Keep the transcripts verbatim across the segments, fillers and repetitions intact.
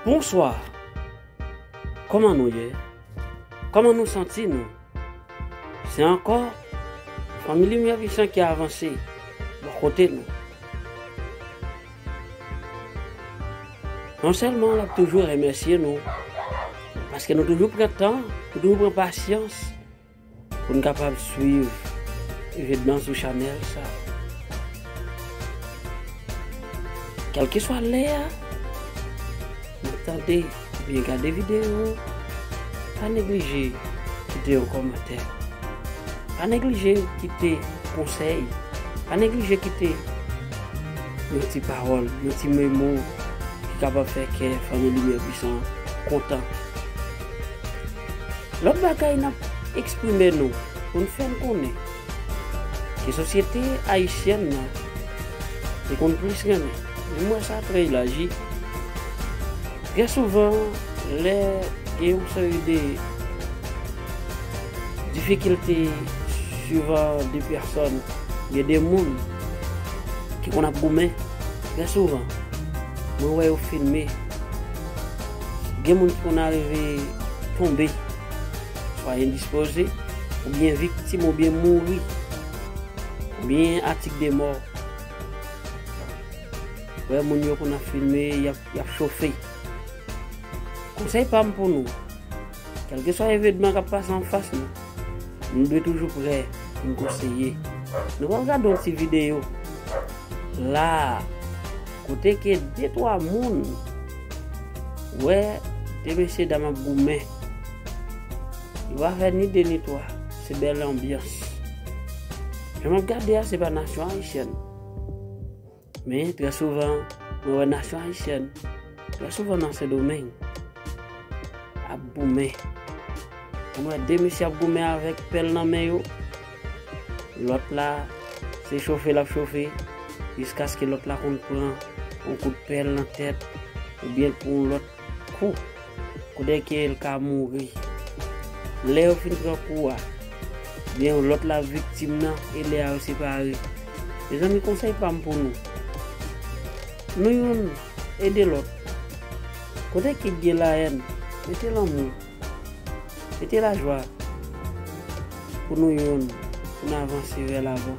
Bonswa. Kòman nou ye? Kòman nou santi nou? Se ankò Fanmi Limyè Pwisan ki avanse bò kote nou. Non sèlman l ap toujou remèsye nou, paske nou toujou pran tan, nou toujou pran pasyans pou n kapab swiv evenman sou chanèl sa. Kèlkeswa lè a n ap tande oubyen gade videyo, pa neglije kite yon kòmantè. Pa neglije kite konsèy. Pa neglije kite yon ti pawòl, yon ti mo ki kapab fè kè Fanmi Limyè Pwisan kontan. Lòt bagay n ap eksprime nou pou n fè n konnen ke sosyete ayisyèn nan te konn plis renmen. Men m wè sa trè elaji. Trè souvan, lè gen yon seri de difikilte swivan de pèsòn, gen de moun ki konn ap goumen, trè souvan, mwen wè yo filme. Gen moun ki konn arive tonbe, swa endispoze, oubyen viktim, oubyen mouri, oubyen atik de mò. Wè moun yo konn ap filme, y ap, y ap chofe. Konsèy pa m pou nou, kèlkeswa evenman k ap pase anfas nou, nou dwe toujou prè pou n konseye. Nou pral gade yon ti videyo la, kote ke de twa moun wè de mesye dam ap goumen. Yo pa fè ni de ni twa, se bèl anbyans. Jan m ap gade a, se pa nasyon ayisyèn. Men, trè souvan, mwen wè nasyon ayisyèn, trè souvan nan Sendomeng, ap goumen. Mwen wè de mesye ap goumen avèk pèl nan men yo. Lòt la, se chofe l ap chofe, jiskaske lòt la konn pran yon kout pèl nan tèt, oubyen l pran yon lòt kou, kote ke l ka mouri. Lè yo fin pran kou a, byen lòt la viktim nan, e lè a yo separe. Mezanmi, konsèy pa m pou nou, nou youn ede lòt. Kote ki gen lahèn, mete lanmou, mete lajwa pou nou youn, pou n avanse vè lavan.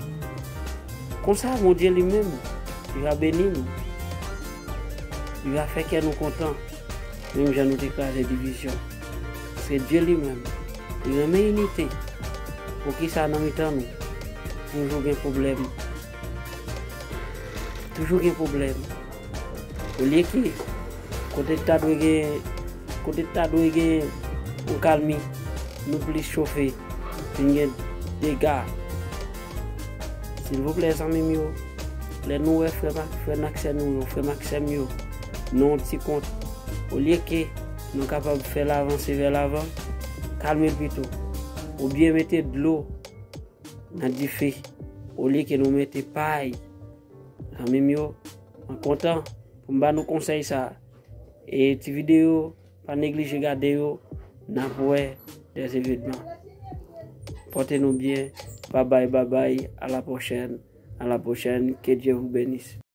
Konsa, Bondye li menm, li va beni nou. Li va fè kè nou kontan, menm jan nou te kraze divizyon. Paske Dye li menm, li renmen inite. Poukisa nan mitan nou, toujou gen pwoblèm? Toujou gen pwoblèm. Olye ke kote ta dwe gen, kote ta dwe gen yon kalmi, nou plis chofe, vin gen dega. Silvouplè, zanmi m yo, lè nou wè frè m ak, frè m ak sè nou yo, frè m ak sè m yo, nan yon ti kont, olye ke nou kapab fè l avanse vè lavan, kalme l pito. Oubyen mete dlo nan dife, olye ke nou mete pay. Zanmi m yo, mwen kontan pou m ba nou konsèy sa. E ti videyo, pa neglije gade yo, n ap wè dè evenman. Pòte nou byen, babay, babay, a la pwochèn, a la pwochèn, ke Dye vous bénisse.